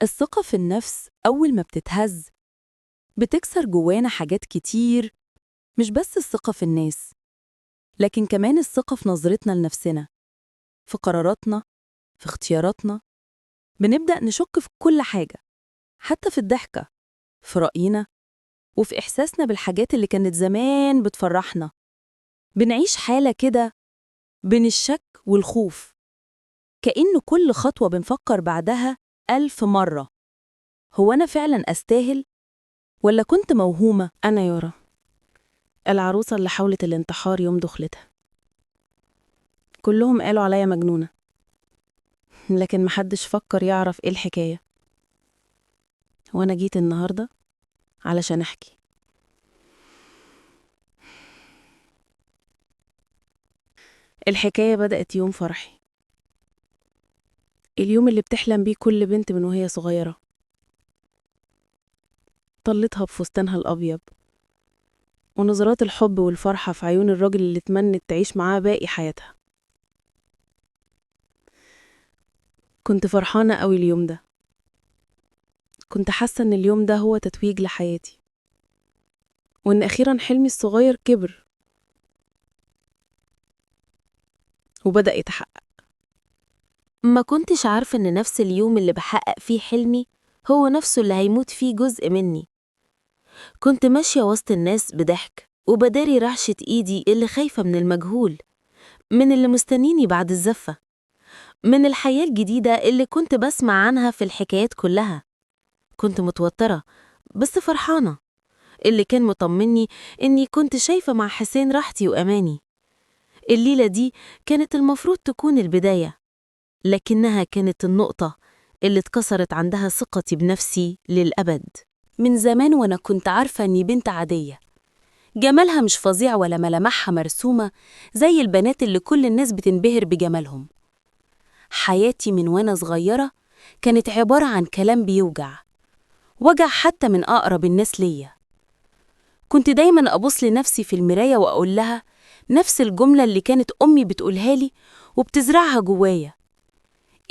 الثقة في النفس أول ما بتتهز بتكسر جوانا حاجات كتير، مش بس الثقة في الناس، لكن كمان الثقة في نظرتنا لنفسنا، في قراراتنا، في اختياراتنا. بنبدأ نشك في كل حاجة، حتى في الضحكة، في رأينا، وفي إحساسنا بالحاجات اللي كانت زمان بتفرحنا. بنعيش حالة كده بين الشك والخوف، كأن كل خطوة بنفكر بعدها 1000 مرة، هو أنا فعلا أستاهل؟ ولا كنت موهومة؟ أنا يارا، العروسة اللي حاولت الانتحار يوم دخلتها. كلهم قالوا عليا مجنونة، لكن محدش فكر يعرف إيه الحكاية. وأنا جيت النهاردة علشان أحكي. الحكاية بدأت يوم فرحي، اليوم اللي بتحلم بيه كل بنت من وهي صغيرة. طلتها بفستانها الأبيض ونظرات الحب والفرحة في عيون الراجل اللي اتمنت تعيش معاه باقي حياتها. كنت فرحانة قوي اليوم ده، كنت حاسة إن اليوم ده هو تتويج لحياتي، وإن أخيرا حلمي الصغير كبر وبدأ يتحقق. ما كنتش عارفة إن نفس اليوم اللي بحقق فيه حلمي هو نفسه اللي هيموت فيه جزء مني. كنت ماشية وسط الناس بضحك وبداري رعشة إيدي اللي خايفة من المجهول، من اللي مستنيني بعد الزفة، من الحياة الجديدة اللي كنت بسمع عنها في الحكايات كلها. كنت متوترة بس فرحانة. اللي كان مطمني إني كنت شايفة مع حسين راحتي وأماني. الليلة دي كانت المفروض تكون البداية، لكنها كانت النقطة اللي اتكسرت عندها ثقتي بنفسي للأبد. من زمان وأنا كنت عارفة إني بنت عادية، جمالها مش فظيع ولا ملامحها مرسومة زي البنات اللي كل الناس بتنبهر بجمالهم. حياتي من وأنا صغيرة كانت عبارة عن كلام بيوجع، وجع حتى من أقرب الناس ليا. كنت دايماً أبص لنفسي في المراية وأقول لها نفس الجملة اللي كانت أمي بتقولها لي وبتزرعها جوايا: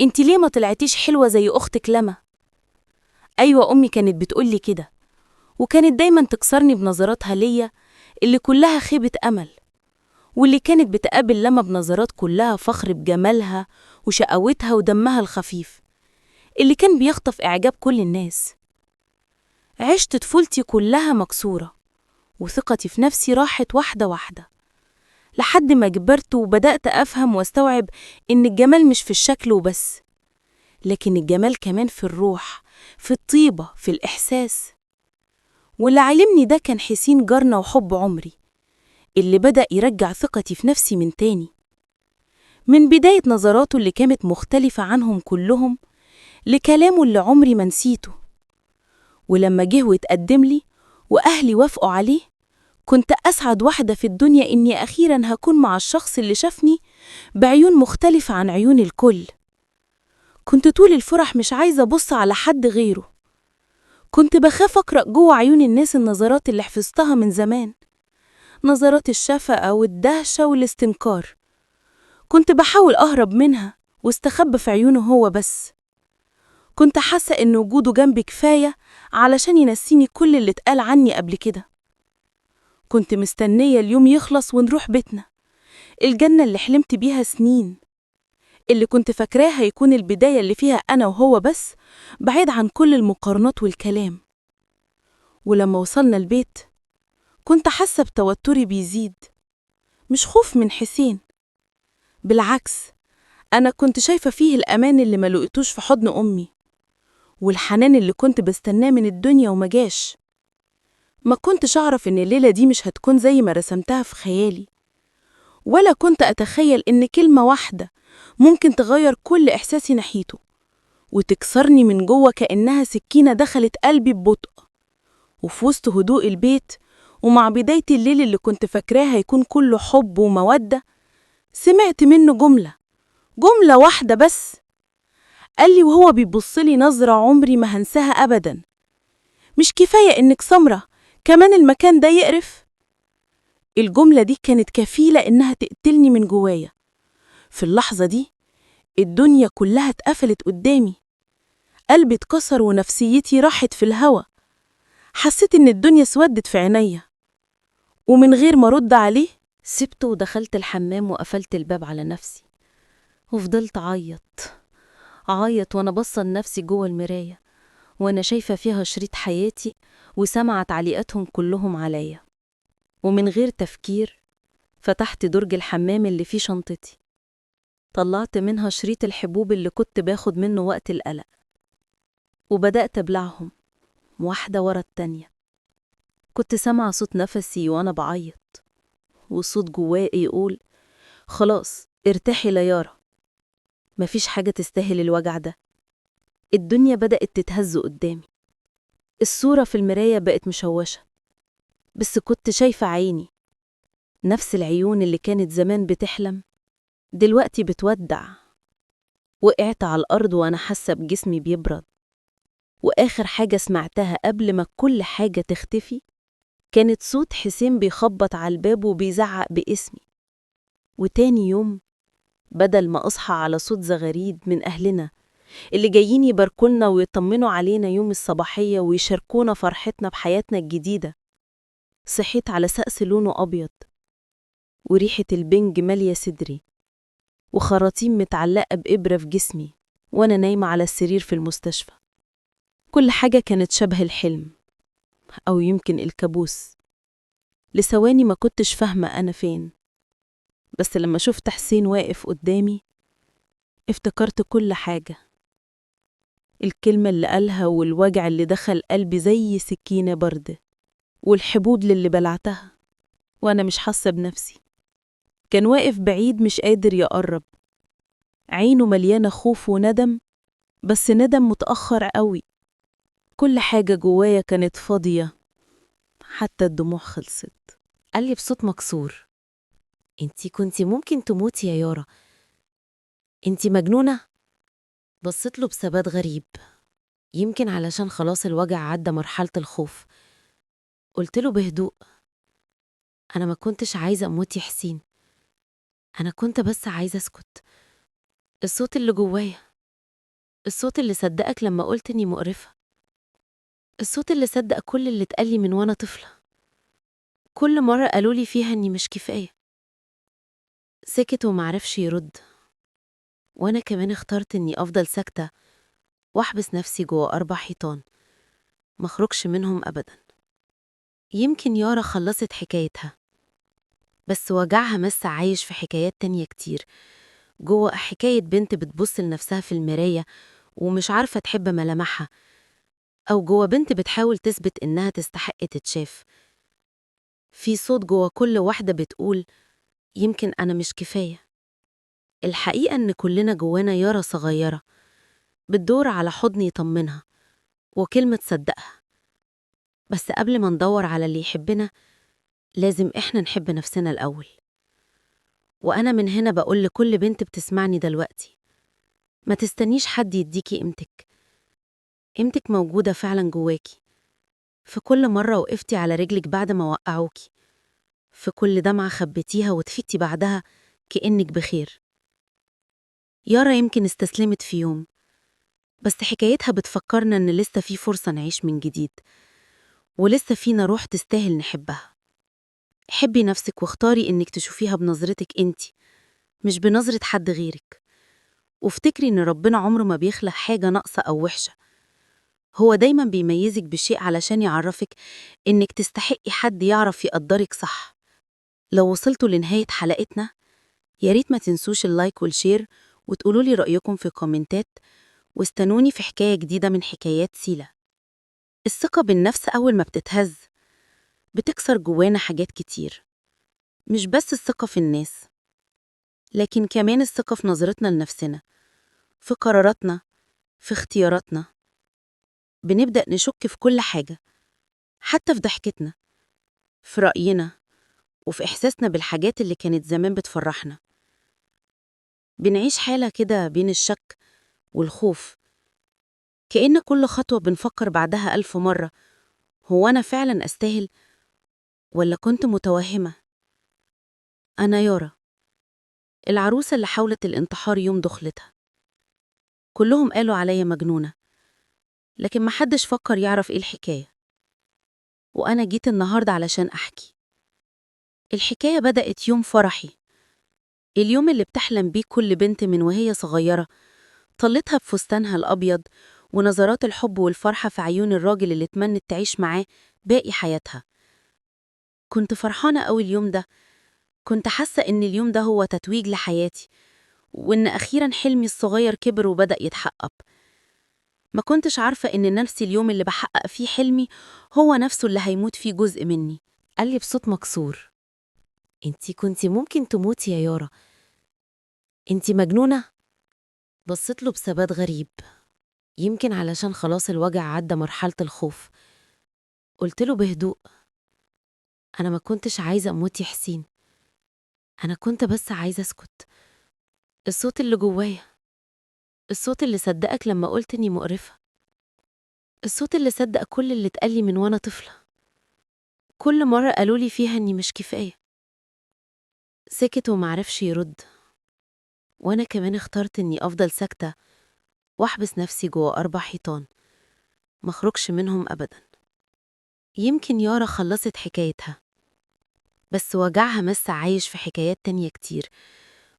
انتي ليه ما طلعتيش حلوة زي أختك لما؟ أيوة، أمي كانت بتقولي كده، وكانت دايماً تكسرني بنظراتها ليا اللي كلها خيبة أمل، واللي كانت بتقابل لما بنظرات كلها فخر بجمالها وشقاوتها ودمها الخفيف اللي كان بيخطف إعجاب كل الناس. عشت طفولتي كلها مكسورة، وثقتي في نفسي راحت واحدة واحدة، لحد ما كبرت وبدأت أفهم واستوعب إن الجمال مش في الشكل وبس، لكن الجمال كمان في الروح، في الطيبة، في الإحساس. واللي علمني ده كان حسين جارنا وحب عمري، اللي بدأ يرجع ثقتي في نفسي من تاني. من بداية نظراته اللي كانت مختلفة عنهم كلهم، لكلامه اللي عمري ما نسيته. ولما جه واتقدم لي وأهلي وافقوا عليه، كنت أسعد واحدة في الدنيا إني أخيراً هكون مع الشخص اللي شافني بعيون مختلفة عن عيون الكل. كنت طول الفرح مش عايزة أبص على حد غيره، كنت بخاف أقرأ جوه عيون الناس النظرات اللي حفظتها من زمان، نظرات الشفقة والدهشة والاستنكار. كنت بحاول أهرب منها واستخبى في عيونه هو بس. كنت حاسة إن وجوده جنبي كفاية علشان ينسيني كل اللي اتقال عني قبل كده. كنت مستنية اليوم يخلص ونروح بيتنا، الجنة اللي حلمت بيها سنين، اللي كنت فاكراها يكون البداية اللي فيها أنا وهو بس، بعيد عن كل المقارنات والكلام. ولما وصلنا البيت كنت حاسة بتوتري بيزيد، مش خوف من حسين، بالعكس أنا كنت شايفة فيه الأمان اللي ما لقيتوش في حضن أمي، والحنان اللي كنت بستناه من الدنيا وما جاش. ما كنتش أعرف إن الليلة دي مش هتكون زي ما رسمتها في خيالي، ولا كنت أتخيل إن كلمة واحدة ممكن تغير كل إحساسي ناحيته وتكسرني من جوه كأنها سكينة دخلت قلبي ببطء. وفي وسط هدوء البيت ومع بداية الليل اللي كنت فاكراه هيكون كله حب ومودة، سمعت منه جملة واحدة بس. قال لي وهو بيبصلي نظرة عمري ما هنساها أبدا: مش كفاية إنك سمرة، كمان المكان ده يقرف. الجملة دي كانت كفيلة إنها تقتلني من جوايا. في اللحظة دي الدنيا كلها اتقفلت قدامي. قلبي اتكسر ونفسيتي راحت في الهوا. حسيت إن الدنيا سودت في عينيا، ومن غير ما أرد عليه سبته ودخلت الحمام وقفلت الباب على نفسي، وفضلت أعيط أعيط وأنا باصة لنفسي جوه المراية، وأنا شايفة فيها شريط حياتي وسامعة تعليقاتهم كلهم عليا. ومن غير تفكير فتحت درج الحمام اللي فيه شنطتي، طلعت منها شريط الحبوب اللي كنت باخد منه وقت القلق، وبدأت أبلعهم واحدة ورا التانية. كنت سامعة صوت نفسي وأنا بعيط، وصوت جوايا يقول خلاص ارتاحي يا يارا، مفيش حاجة تستاهل الوجع ده. الدنيا بدأت تتهز قدامي، الصورة في المراية بقت مشوشة، بس كنت شايفة عيني، نفس العيون اللي كانت زمان بتحلم دلوقتي بتودع. وقعت على الأرض وأنا حاسة بجسمي بيبرد، وآخر حاجة سمعتها قبل ما كل حاجة تختفي كانت صوت حسين بيخبط على الباب وبيزعق باسمي. وتاني يوم بدل ما أصحى على صوت زغاريد من أهلنا اللي جايين يباركولنا ويطمنوا علينا يوم الصباحية ويشاركونا فرحتنا بحياتنا الجديدة، صحيت على سقف لونه أبيض وريحة البنج مالية صدري وخراطيم متعلقة بإبرة في جسمي وأنا نايمة على السرير في المستشفى. كل حاجة كانت شبه الحلم أو يمكن الكابوس. لثواني ما كنتش فاهمة أنا فين، بس لما شفت حسين واقف قدامي افتكرت كل حاجة، الكلمة اللي قالها والوجع اللي دخل قلبي زي سكينة باردة، والحبوب اللي بلعتها وأنا مش حاسة بنفسي. كان واقف بعيد مش قادر يقرب، عينه مليانة خوف وندم، بس ندم متأخر قوي. كل حاجة جوايا كانت فاضية، حتى الدموع خلصت. قال لي بصوت مكسور: انتي كنتي ممكن تموتي يا يارا، انتي مجنونة؟ بصيت له بثبات غريب، يمكن علشان خلاص الوجع عدى مرحلة الخوف. قلت له بهدوء: أنا ما كنتش عايزة أموت يا حسين، أنا كنت بس عايزة أسكت. الصوت اللي جوايا، الصوت اللي صدقك لما قلت إني مقرفة، الصوت اللي صدق كل اللي اتقالي من وأنا طفلة، كل مرة قالولي فيها إني مش كفاية. سكت ومعرفش يرد، وأنا كمان اخترت إني أفضل ساكتة وأحبس نفسي جوه 4 حيطان مخرجش منهم أبدا. يمكن يارا خلصت حكايتها، بس وجعها مس عايش في حكايات تانية كتير، جوه حكاية بنت بتبص لنفسها في المراية ومش عارفة تحب ملامحها، أو جوه بنت بتحاول تثبت إنها تستحق تتشاف. في صوت جوه كل واحدة بتقول يمكن أنا مش كفاية. الحقيقة إن كلنا جوانا يارا صغيرة بتدور على حضن يطمنها وكلمة تصدقها. بس قبل ما ندور على اللي يحبنا لازم إحنا نحب نفسنا الأول. وأنا من هنا بقول لكل بنت بتسمعني دلوقتي: ما تستنيش حد يديكي قيمتك، قيمتك موجودة فعلا جواكي. في كل مرة وقفتي على رجلك بعد ما وقعوكي، في كل دمعة خبيتيها وتفيتي بعدها كأنك بخير. يارا يمكن استسلمت في يوم، بس حكايتها بتفكرنا إن لسه في فرصة نعيش من جديد، ولسه فينا روح تستاهل نحبها. حبي نفسك واختاري إنك تشوفيها بنظرتك إنتي، مش بنظرة حد غيرك. وافتكري إن ربنا عمره ما بيخلق حاجة ناقصة أو وحشة، هو دايما بيميزك بشيء علشان يعرفك إنك تستحقي حد يعرف يقدرك صح. لو وصلتوا لنهاية حلقتنا ياريت ما تنسوش ال like وال share وتقولولي رأيكم في الكومنتات، واستنوني في حكاية جديدة من حكايات سيلا. الثقة بالنفس أول ما بتتهز بتكسر جوانا حاجات كتير، مش بس الثقة في الناس، لكن كمان الثقة في نظرتنا لنفسنا، في قراراتنا، في اختياراتنا. بنبدأ نشك في كل حاجة، حتى في ضحكتنا، في رأينا، وفي إحساسنا بالحاجات اللي كانت زمان بتفرحنا. بنعيش حالة كده بين الشك والخوف، كأن كل خطوة بنفكر بعدها 1000 مرة: هو أنا فعلاً أستاهل ولا كنت متوهمة؟ أنا يارا، العروسة اللي حاولت الانتحار يوم دخلتها. كلهم قالوا عليا مجنونة، لكن محدش فكر يعرف إيه الحكاية. وأنا جيت النهاردة علشان أحكي. الحكاية بدأت يوم فرحي، اليوم اللي بتحلم بيه كل بنت من وهي صغيرة، طلتها بفستانها الأبيض ونظرات الحب والفرحة في عيون الراجل اللي اتمنت تعيش معاه باقي حياتها. كنت فرحانة أوي اليوم ده، كنت حاسة إن اليوم ده هو تتويج لحياتي، وإن أخيراً حلمي الصغير كبر وبدأ يتحقق. ما كنتش عارفة إن نفسي اليوم اللي بحقق فيه حلمي هو نفسه اللي هيموت فيه جزء مني. قال لي بصوت مكسور: انتي كنتي ممكن تموتي يا يارا، انتي مجنونة؟ بصيت له بثبات غريب، يمكن علشان خلاص الوجع عدى مرحلة الخوف. قلت له بهدوء: أنا ما كنتش عايزة أموت يا حسين، أنا كنت بس عايزة أسكت. الصوت اللي جوايا، الصوت اللي صدقك لما قلت إني مقرفة، الصوت اللي صدق كل اللي اتقالي من وأنا طفلة، كل مرة قالولي فيها إني مش كفاية. سكت ومعرفش يرد، وأنا كمان اخترت إني أفضل ساكتة وأحبس نفسي جوه 4 حيطان مخرجش منهم أبداً. يمكن يارا خلصت حكايتها، بس وجعها مس عايش في حكايات تانية كتير،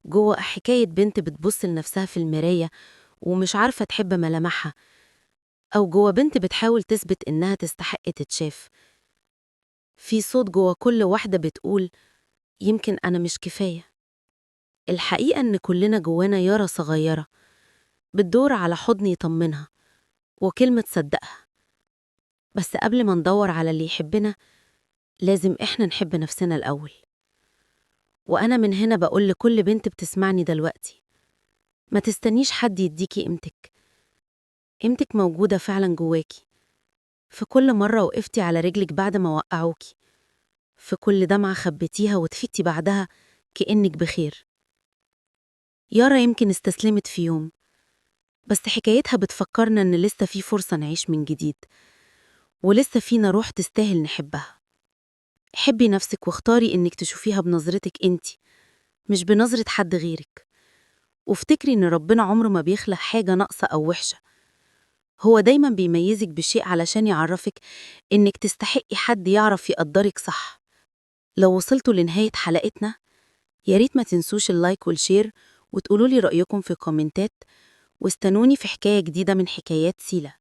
جوه حكاية بنت بتبص لنفسها في المراية ومش عارفة تحب ملامحها، أو جوه بنت بتحاول تثبت إنها تستحق تتشاف. في صوت جوه كل واحدة بتقول يمكن أنا مش كفاية. الحقيقة إن كلنا جوانا يارا صغيرة بتدور على حضن يطمنها وكلمة تصدقها. بس قبل ما ندور على اللي يحبنا لازم إحنا نحب نفسنا الأول. وأنا من هنا بقول لكل بنت بتسمعني دلوقتي: ما تستنيش حد يديكي قيمتك، قيمتك موجودة فعلا جواكي. في كل مرة وقفتي على رجلك بعد ما وقعوكي، في كل دمعة خبيتيها وضحكتي بعدها كأنك بخير. يارا يمكن استسلمت في يوم، بس حكايتها بتفكرنا إن لسه في فرصة نعيش من جديد، ولسه فينا روح تستاهل نحبها. حبي نفسك واختاري إنك تشوفيها بنظرتك إنتي، مش بنظرة حد غيرك. وافتكري إن ربنا عمره ما بيخلق حاجة ناقصة أو وحشة، هو دايما بيميزك بشيء علشان يعرفك إنك تستحقي حد يعرف يقدرك صح. لو وصلتوا لنهاية حلقتنا ياريت ما تنسوش ال like وال share وتقولولي رأيكم في الكومنتات، واستنوني في حكاية جديدة من حكايات سيلا.